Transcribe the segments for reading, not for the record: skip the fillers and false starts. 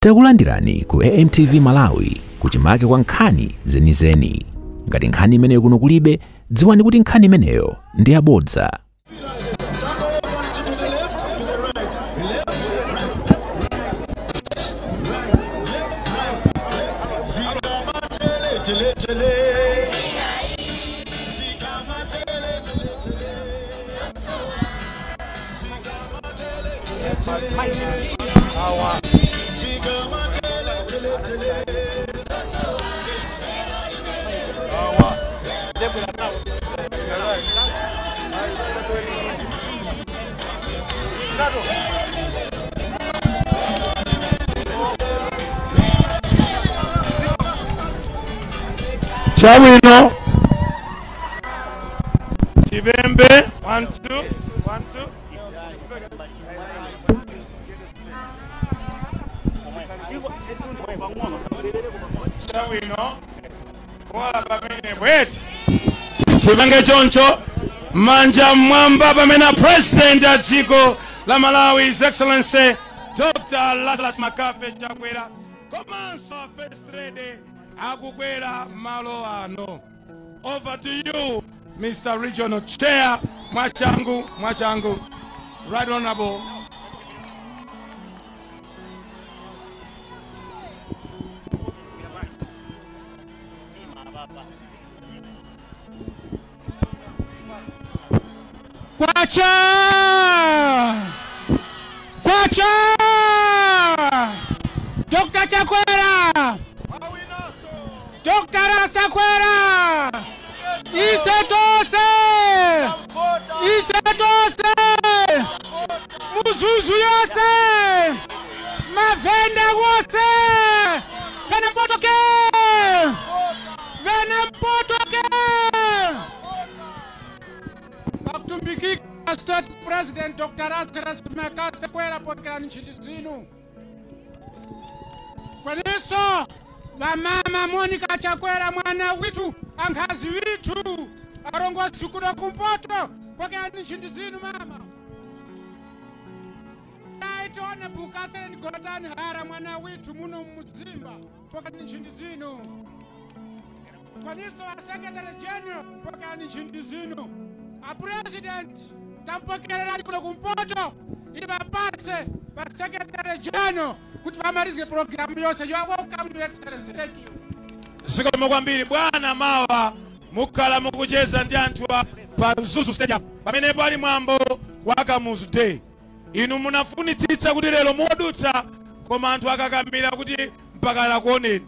Takulandirani ku AMTV Malawi kuchimake kwa nkhani zenizeni. Ngati nkhani imeneyo kuno kulibe, dziwani kuti nkhani imeneyo ndi yabodza. Chabwino Chibembe 1 2 1 2 Chabwino wala pamene bweti Chibange choncho manja mwamba pamene president a dziko la Malawi His Excellency Dr. Lazarus McCarthy Chakwera komanso First Lady akukwera malo ano. Over to you, Mr. Regional Chair Mwachangu Mwachangu, Right Honorable. Kwacha! Kwacha! Dr. Chakwera! Dr. Chakwera! Isetose! Isetose! Mzuzu yose! Mavenda wose! Venempotoke! Venempotoke! Bakutumbikika State President Dr. Lazarus McCarthy Chakwera pokerani ntchito zinu. Kweniso vamama Monica Chakwera mwana witu ankhazi witu arongozi kuno kumpoto pokerani ntchito zinu mama. Aitone Catherine Gotani Hara mwana witu muno muzimba pokerani ntchito zinu. Kweniso a Secretary General pokerani ntchito zinu. A President tampokererani kuno kumpoto ili vapase va Secretary General kuti vamalize programu yonse. You are welcome, Your Excellency. Thank you. Zikomo kwambiri bwana. Mawa mukhala mukucheza ndi anthu pa Mzuzu Stadium pamenepo ali mwambo wa Kamuzu Day. Inu munafunitsitsa kuti lero modutsa, koma anthu akakambira kuti mpaka lakuoneni.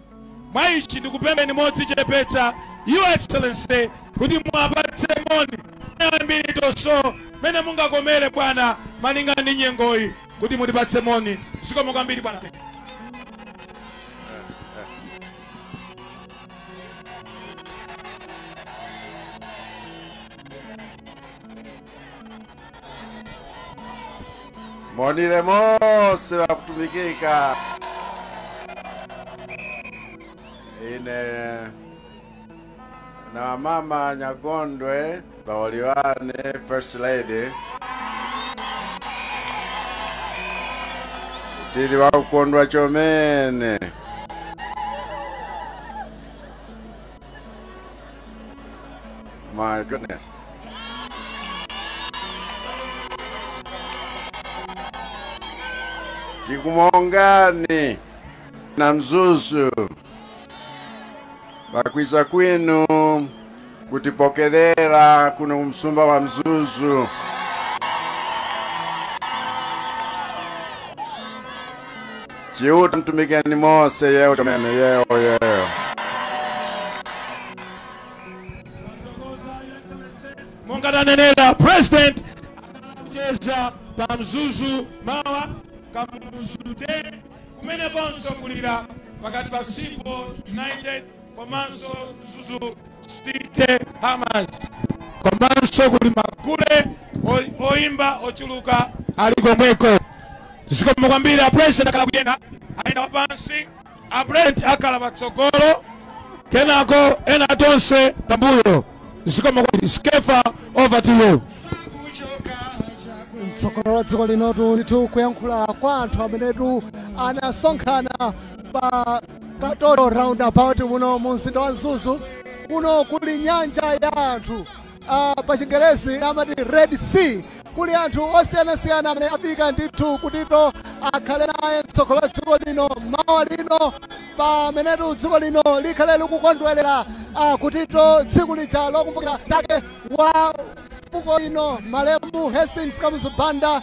Mwa ichi ndikupembeni modzichepetsa, Your Excellency, kuti mwapatse moni ambiri tonso mene mungakomere bwana malinga ndi nyengoyi kuti mutipatse moni. Zikomo kwambiri bwana. Monire mose wakutumikika ine na mama Nyagondwe Bawaliwane First Lady tili wakukondwa chomene. My goodness. Tikumongani na Mzuzu bakwiza kwinu kutipokelera kuno msumba wa Mzuzu. Chiuta mtumikeni mose yeo chomene yeo yeo. Mungatanenera President akucheza pa Mzuzu mawa Kamuzu Day kumene bonso kulira pakati pa Simple United komanso Mzuzu City Hammers komanso kuli makule oimba ochuluka ali komweko. Zikomo kwambiri. A President akala kuyenda ayenda wapansi, a President akala patsogolo, kenako ena tonse pambuyo. Zikomo kwambiri. Skefa, over to you. Mtsogoleri wa dziko linotu ndithu kuyankhula kwa anthu amenetu anasonkhana pa Katoto roundabout muno mu mzinda wa Mzuzu. Kuno kuli nyanja ya anthu, pa Chingerezi amati Red Sea. Kuli anthu osiyanasiyana amene afika ndithu kutito akhale naye mtsogoleri wa dziko lino mawa lino, pamenetu dziko lino likhale likukondwerera kutito tsiku lija lokumbukira take wa fuko lino, malemu Hastings Kamuzu Banda,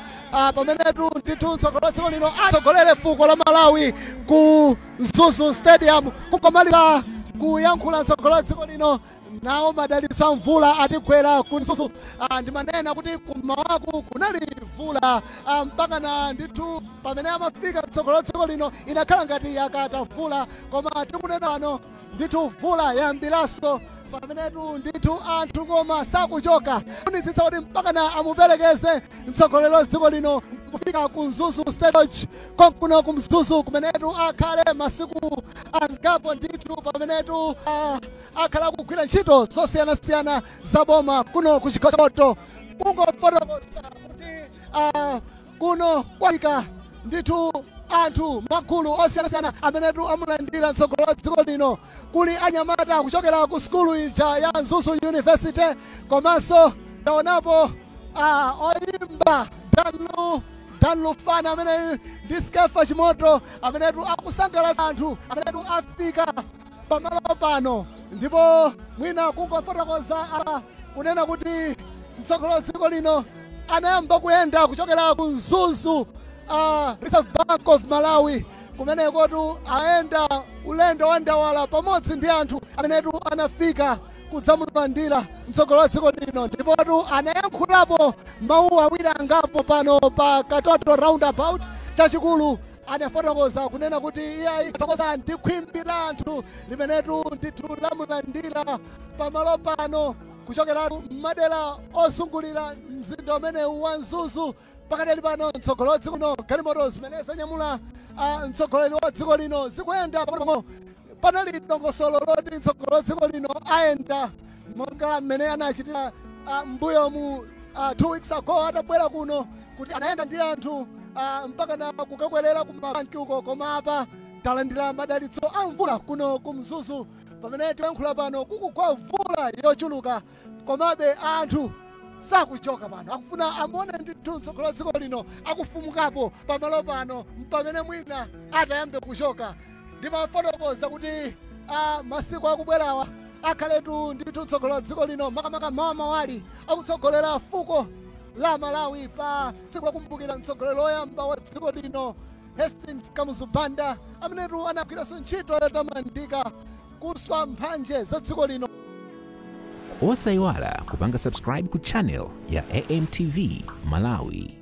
pamenetu ndithu mtsogoleri wa dziko lino atsogolere fuko la Malawi ku Mzuzu Stadium. Kungomaliza kuyankhula mtsogoleri wa dziko lino, nawo madalitso mvula atigwera ku Mzuzu. Ndimanena kuti kumawaku kunali mvula, mpaka na ndithu pamene amafika mtsogoleri wa dziko lino inakhala ngati yakata mvula, koma tikunena pano ndithu mvula yambiranso, pamenetu ndithu anthu koma sakuchoka kunitsitsa kuti mpaka na amuperekeze mtsogoleri wa dziko lino kufika ku Mzuzu State konkuno ku Mzuzu, kumenetu akhale masiku angapo ndithu, pamenetu akhala kugwira ntchito zosiyanasiyana za boma kuno ku chigawo chakumpoto. Kungofotokoza kuti kuno kwafika ndithu anthu magulu osiyanasiyana amenetu amulandira mtsogoleri wa dziko lino. Kuli anyamata kuchokera ku sukulu ija ya Mzuzu University, komanso taonapo oyimba Dan Lufana amene ndi Skefa Chimoto, amenetu akusangalatsa anthu amenetu afika pamalo pano. Ndipo mwina kungofotokoza kunena kuti mtsogoleri wa dziko lino anayamba kuyenda kuchokera ku Mzuzu, Reserve Bank of Malawi, kumenekotu ayenda ulendo wa ndawala pamodzi ndi anthu amenetu anafika kudzamulandira mtsogoleri wa dziko lino. Ndipotu anayankhulapo mawu awiri angapo pano pa Katoto roundabout. Chachikulu anafotokoza kunena kuti iyayi, thokoza ndi khwimbi la anthu limenetu ndithu lamulandira pamalo pano kuchokera madera ozungulira mzinda umenewu wa Mzuzu. Pakadali pano mtsogoleri wa dziko lino, galimoto zimene zanyamula mtsogoleri wa dziko lino zikuyenda pang'ono. Panali dongosolo loti mtsogoleri wa dziko lino ayenda monga mmene anachitira mbuyo mu 2 weeks ago atabwera kuno, kuti anayenda ndi anthu mpaka na kukakwerera ku mabanki uko. Koma apa talandira madalitso a mvula kuno ku Mzuzu. Pamene tikuyankhula pano kukugwa mvula yochuluka, komabe anthu sakuchoka pano, akufuna amuone ndithu mtsogoleri wa dziko lino akufumukapo pamalo pano, pamene mwina atayambe kuchoka. Ndimafotokoza kuti masiku akubwerawa akhaletu ndithu mtsogoleri wa dziko lino, makamaka mawa mawali, akutsogolera fuko la Malawi pa tsiku lokumbukira mtsogoleri woyamba wa dziko lino Hastings Kamuzu Banda, amenetu anagwiranso ntchito yotamandika kuswa mphanje za dziko lino. Osayiwala kupanga subscribe ku channel ya AMTV Malawi.